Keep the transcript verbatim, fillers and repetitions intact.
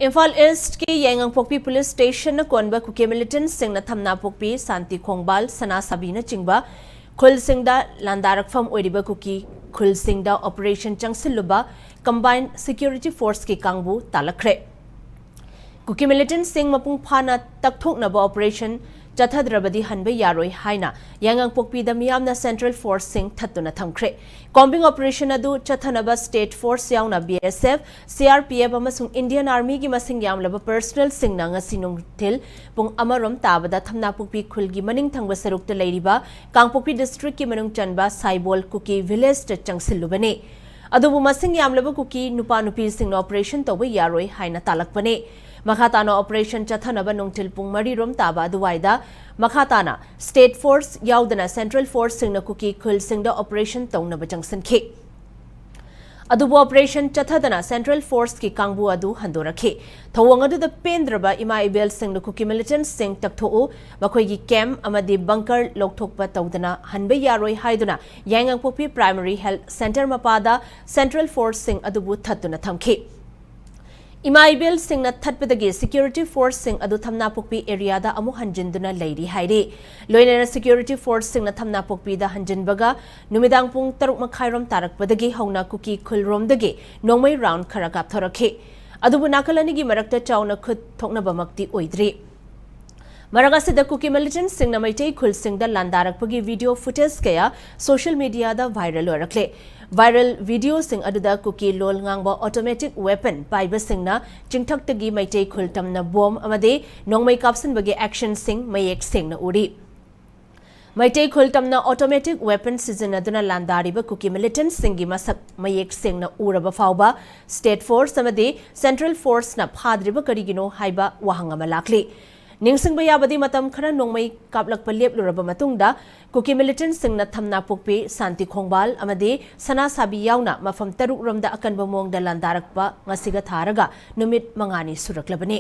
ꯏꯝꯐꯥꯜ ꯏꯁ꯭ꯠꯀꯤ ꯌꯥꯏꯉꯪꯄꯣꯛꯄꯤ police ꯁ꯭ꯇꯦꯁꯟꯅ ꯀꯣꯟꯕ ꯀꯨꯀꯤ ꯃꯤꯂꯤꯇꯦꯟꯠꯁꯤꯡꯅ ꯊꯝꯅꯥꯄꯣꯛꯄꯤ, ꯁꯥꯟꯇꯤ ꯈꯣꯡꯕꯥꯜ, ꯁꯅꯥꯁꯥꯕꯤꯅꯆꯤꯡꯕ ꯈꯨꯜꯁꯤꯡꯗ ꯂꯥꯟꯗꯥꯔꯛꯐꯝ ꯑꯣꯏꯔꯤꯕ ꯀꯨꯀꯤ ꯈꯨꯜꯁꯤꯡꯗ operation ꯆꯪꯁꯤꯜꯂꯨꯕ combine security ꯐꯣꯔꯁꯀꯤ ꯀꯥꯡꯕꯨ ꯇꯥꯂꯛꯈ꯭ꯔꯦ꯫ ꯀꯨꯀꯤ ꯃꯤꯂꯤꯇꯦꯟꯠꯁꯤꯡ ꯃꯄꯨꯡ ꯐꯥꯅ ꯇꯛꯊꯣꯛꯅꯕ ꯑꯣꯄꯔꯦꯁꯟ ꯆꯠꯊꯗ꯭ꯔꯕꯗꯤ ꯍꯟꯕ ꯌꯥꯔꯣꯏ ꯍꯥꯏꯅ ꯌꯥꯏꯉꯪꯄꯣꯛꯄꯤꯗ ꯃꯤꯌꯥꯝꯅ ꯁꯦꯟꯇ꯭ꯔꯦꯜ ꯐꯣꯔꯁꯁꯤꯡ ꯊꯠꯇꯨꯅ ꯊꯝꯈ꯭ꯔꯦ꯫ ꯀꯣꯝꯕꯤꯡ ꯑꯣꯄꯔꯦꯁꯟ ꯑꯗꯨ ꯆꯠꯊꯅꯕ ꯁ꯭ꯇꯦꯠ ꯐꯣꯔꯁ ꯌꯥꯎꯅ B S F, C R P F ꯑꯃꯁꯨꯡ ꯏꯟꯗꯤꯌꯟ ꯑꯥꯔꯃꯤꯒꯤ ꯃꯁꯤꯡ ꯌꯥꯝꯂꯕ ꯄꯔꯁꯅꯦꯜꯁꯤꯡꯅ ꯉꯁꯤ ꯅꯨꯡꯊꯤꯜ ꯄꯨꯡ ꯑꯃꯔꯣꯝ ꯇꯥꯕꯗ ꯊꯝꯅꯥꯄꯣꯛꯄꯤ ꯈꯨꯜꯒꯤ ꯃꯅꯤꯡ ꯊꯪꯕ ꯁꯔꯨꯛꯇ ꯂꯩꯔꯤꯕ ꯀꯥꯡꯄꯣꯛꯄꯤ ꯗꯤꯁꯇ꯭ꯔꯤꯛꯀꯤ ꯃꯅꯨꯡ ꯆꯟꯕ ꯁꯥꯏꯕꯣꯜ ꯀꯨꯀꯤ ꯚꯤꯂꯦꯖꯇ ꯆꯪꯁꯤꯜꯂꯨꯕꯅꯤ꯫ ꯑꯗꯨꯕꯨ ꯃꯁꯤꯡ ꯌꯥꯝꯂꯕ ꯀꯨꯀꯤ ꯅꯨꯄꯥ ꯅꯨꯄꯤꯁꯤꯡꯅ ꯑꯣꯄꯔꯦꯁꯟ ꯇꯧꯕ ꯌꯥꯔꯣꯏ ꯍꯥꯏꯅ ꯇꯥꯂꯛꯄꯅꯤ꯫ ꯃꯈꯥ ꯇꯥꯅ ꯑꯣꯄꯔꯦꯁꯟ ꯆꯠꯊꯅꯕ ꯅꯨꯡꯊꯤꯜ ꯄꯨꯡ ꯃꯔꯤ ꯔꯣꯝ ꯇꯥꯕ ꯑꯗꯨꯋꯥꯏꯗ ꯃꯈꯥ ꯇꯥꯅ ꯁ꯭ꯇꯦꯠ ꯐꯣꯔꯁ ꯌꯥꯎꯗꯅ ꯁꯦꯟꯇ꯭ꯔꯦꯜ ꯐꯣꯔꯁꯁꯤꯡꯅ ꯀꯨꯀꯤ ꯈꯨꯜꯁꯤꯡꯗ ꯑꯣꯄꯔꯦꯁꯟ ꯇꯧꯅꯕ ꯆꯪꯁꯤꯟꯈꯤ꯫ ꯑꯗꯨꯕꯨ ꯑꯣꯄꯔꯦꯁꯟ ꯆꯠꯊꯗꯅ ꯁꯦꯟꯇ꯭ꯔꯦꯜ ꯐꯣꯔꯁꯀꯤ ꯀꯥꯡꯕꯨ ꯑꯗꯨ ꯍꯟꯗꯣꯔꯛꯈꯤ꯫ ꯊꯧꯑꯣꯡ ꯑꯗꯨꯗ ꯄꯦꯟꯗ꯭ꯔꯕ ꯏꯃꯥ ꯏꯕꯦꯜꯁꯤꯡꯅ ꯀꯨꯀꯤ ꯃꯤꯂꯤꯇꯦꯟꯠꯁꯤꯡ ꯇꯛꯊꯣꯛꯎ, ꯃꯈꯣꯏꯒꯤ ꯀꯦꯝꯞ ꯑꯃꯗꯤ ꯕꯪꯀꯔ ꯂꯧꯊꯣꯛꯄ ꯇꯧꯗꯅ ꯍꯟꯕ ꯌꯥꯔꯣꯏ ꯍꯥꯏꯗꯨꯅ ꯌꯥꯏꯉꯪꯄꯣꯛꯄꯤ ꯄ꯭ꯔꯥꯏꯃꯔꯤ ꯍꯦꯜꯊ ꯁꯦꯟꯇꯔ ꯃꯄꯥꯗ ꯁꯦꯟꯇ꯭ꯔꯦꯜ ꯐꯣꯔꯁꯁꯤꯡ ꯑꯗꯨꯕꯨ ꯊꯠꯇꯨꯅ ꯊꯝꯈꯤ꯫ ꯏꯃꯥ ꯏꯕꯦꯜꯁꯤꯡꯅ ꯊꯠꯄꯗꯒꯤ ꯁꯦꯀ꯭ꯌꯨꯔꯤꯇꯤ ꯐꯣꯔꯁꯁꯤꯡ ꯑꯗꯨ ꯊꯝꯅꯥꯄꯣꯛꯄꯤ ꯑꯦꯔꯤꯌꯥꯗ ꯑꯃꯨꯛ ꯍꯟꯖꯤꯟꯗꯨꯅ ꯂꯩꯔꯤ ꯍꯥꯏꯔꯤ꯫ ꯂꯣꯏꯅꯅ ꯁꯦꯀ꯭ꯌꯨꯔꯤꯇꯤ ꯐꯣꯔꯁꯁꯤꯡꯅ ꯊꯝꯅꯥꯄꯣꯛꯄꯤꯗ ꯍꯟꯖꯤꯟꯕꯒ ꯅꯨꯃꯤꯗꯥꯡ ꯄꯨꯡ ꯇꯔꯨꯛ ꯃꯈꯥꯏꯔꯣꯝ ꯇꯥꯔꯛꯄꯗꯒꯤ ꯍꯧꯅ ꯀꯨꯀꯤ ꯈꯨꯜꯔꯣꯝꯗꯒꯤ ꯅꯣꯡꯃꯩ ꯔꯥꯎꯟ ꯈꯔ ꯀꯥꯞꯊꯣꯔꯛꯈꯤ꯫ ꯑꯗꯨꯕꯨ ꯅꯥꯀꯜ ꯑꯅꯤꯒꯤ ꯃꯔꯛꯇ ꯆꯥꯎꯅ ꯈꯨꯠ ꯊꯣꯛꯅꯕꯃꯛꯇꯤ ꯑꯣꯏꯗ꯭ꯔꯤ꯫ ꯃꯔꯛ ꯑꯁꯤꯗ ꯀꯨꯀꯤ ꯃꯤꯂꯤꯇꯦꯟꯠꯁꯤꯡꯅ ꯃꯩꯇꯩ ꯈꯨꯜꯁꯤꯡꯗ ꯂꯥꯟꯗꯥꯔꯛꯄꯒꯤ ꯚꯤꯗꯤꯑꯣ ꯐꯨꯇꯦꯖ ꯀꯌꯥ ꯁꯣꯁꯤꯌꯦꯜ ꯃꯤꯗꯤꯌꯥꯗ ꯚꯥꯏꯔꯦꯜ ꯑꯣꯏꯔꯛꯂꯦ꯫ ꯚꯥꯏꯔꯦꯜ ꯚꯤꯗꯤꯑꯣꯁꯤꯡ ꯑꯗꯨꯗ ꯀꯨꯀꯤ ꯂꯣꯜ ꯉꯥꯡꯕ ꯑꯣꯇꯣꯃꯦꯇꯤꯛ ꯋꯦꯄꯟ ꯄꯥꯏꯕꯁꯤꯡꯅ ꯆꯤꯡꯊꯛꯇꯒꯤ ꯃꯩꯇꯩ ꯈꯨꯜ ꯇꯝꯅ ꯕꯣꯝ ꯑꯃꯗꯤ ꯅꯣꯡꯃꯩ ꯀꯥꯞꯁꯤꯟꯕꯒꯤ ꯑꯦꯛꯁꯟꯁꯤꯡ ꯃꯌꯦꯛ ꯁꯦꯡꯅ ꯎꯔꯤ꯫ ꯃꯩꯇꯩ ꯈꯨꯜ ꯇꯝꯅ ꯑꯣꯇꯣꯃꯦꯇꯤꯛ ꯋꯦꯄꯟ ꯁꯤꯖꯤꯟꯅꯗꯨꯅ ꯂꯥꯟꯗꯥꯔꯤꯕ ꯀꯨꯀꯤ ꯃꯤꯂꯤꯇꯦꯟꯠꯁꯤꯡꯒꯤ ꯃꯁꯛ ꯃꯌꯦꯛ ꯁꯦꯡꯅ ꯎꯔꯕ ꯐꯥꯎꯕ ꯁ꯭ꯇꯦꯠ ꯐꯣꯔꯁ ꯑꯃꯗꯤ ꯁꯦꯟꯇ꯭ꯔꯦꯜ ꯐꯣꯔꯁꯅ ꯐꯥꯗ꯭ꯔꯤꯕ ꯀꯔꯤꯒꯤꯅꯣ ꯍꯥꯏꯕ ꯋꯥꯍꯪ ꯑꯃ ꯂꯥꯛꯂꯤ꯫ ꯅꯤꯡꯁꯤꯡꯕ ꯌꯥꯕꯗꯤ, ꯃꯇꯝ ꯈꯔ ꯅꯣꯡꯃꯩ ꯀꯥꯞꯂꯛꯄ ꯂꯦꯞꯂꯨꯔꯕ ꯃꯇꯨꯡꯗ ꯀꯨꯀꯤ ꯃꯤꯂꯤꯇꯦꯟꯠꯁꯤꯡꯅ ꯊꯝꯅꯥꯄꯣꯛꯄꯤ, ꯁꯥꯟꯇꯤ ꯈꯣꯡꯕꯥꯜ ꯑꯃꯗꯤ ꯁꯅꯥꯁꯥꯕꯤ ꯌꯥꯎꯅ ꯃꯐꯝ ꯇꯔꯨꯛ ꯔꯣꯝꯗ ꯑꯀꯟꯕ ꯃꯑꯣꯡꯗ ꯂꯥꯟꯗꯥꯔꯛꯄ ꯉꯁꯤꯒ ꯊꯥꯔꯒ ꯅꯨꯃꯤꯠ ꯃꯉꯥꯅꯤ ꯁꯨꯔꯛꯂꯕꯅꯤ꯫